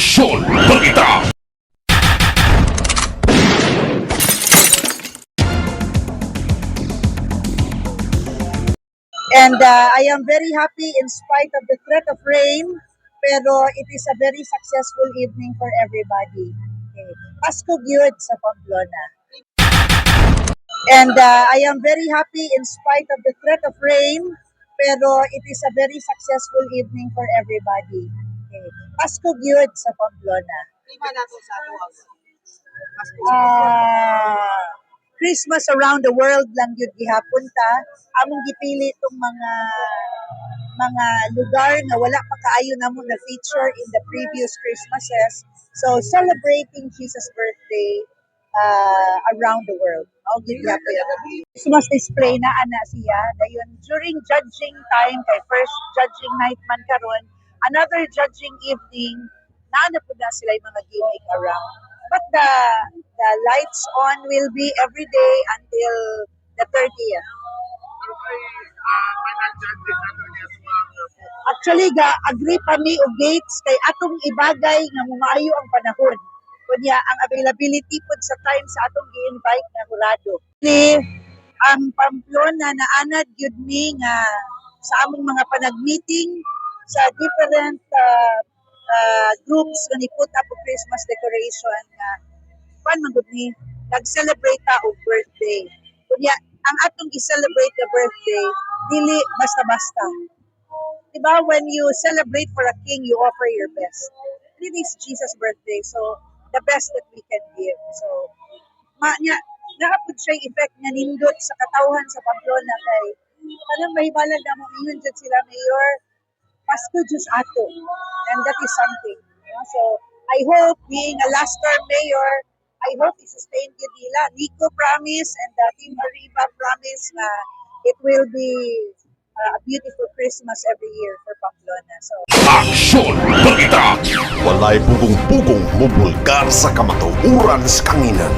Aksyon Balita! And I am very happy in spite of the threat of rain, pero it is a very successful evening for everybody. Okay. Pasko gyud sa Pamplona. And I am very happy in spite of the threat of rain, pero it is a very successful evening for everybody. Okay. Pasko gyud sa Pamplona. Tema nato sa ato ang Pasko. Ah, Christmas around the world lang gyud gihapon ta. Among gipili tong mga lugar nga wala pa kaayo namo na feature in the previous Christmases. So celebrating Jesus' birthday around the world. Mao gyud gihapon. Christmas display na ana siya dayon during judging time, kay first judging night man karon, another judging evening, naa na pud na sila yung mga gimmick around. But the lights on will be every day until the 30th. Pero kay final judging ato niya sa mga Actually, ga agree pa mi og dates kay atong ibagay nga mumaayo ang panahon. Kunya ang availability pud sa time sa atong gi-invite nga hurado. Ni ang Pamplona naanad gyud mi nga sa among mga panag-meeting sa different groups nga ni put up og Christmas decoration nga kwan man gud ni, nag-celebrate ta og birthday. Kunya ang atong i-celebrate the birthday dili basta-basta. Diba, when you celebrate for a king, you offer your best. It is Jesus' birthday, so the best that we can give. So, ma niya, naa pud siya effect nga nindot sa katawhan sa Pamplona kay kanang mahibalan na mo ingon jud sila, "Mayor, Pasko jud ato." And that is something. So, I hope, being a last term mayor, I hope i-sustain gyud nila. Nico promise and the Team Arriba promise na it will be a beautiful Christmas every year for Pamplona. So, Aksyon Balita! Walay pugong-pugong mubulgar sa kamatuoran sa kanginan.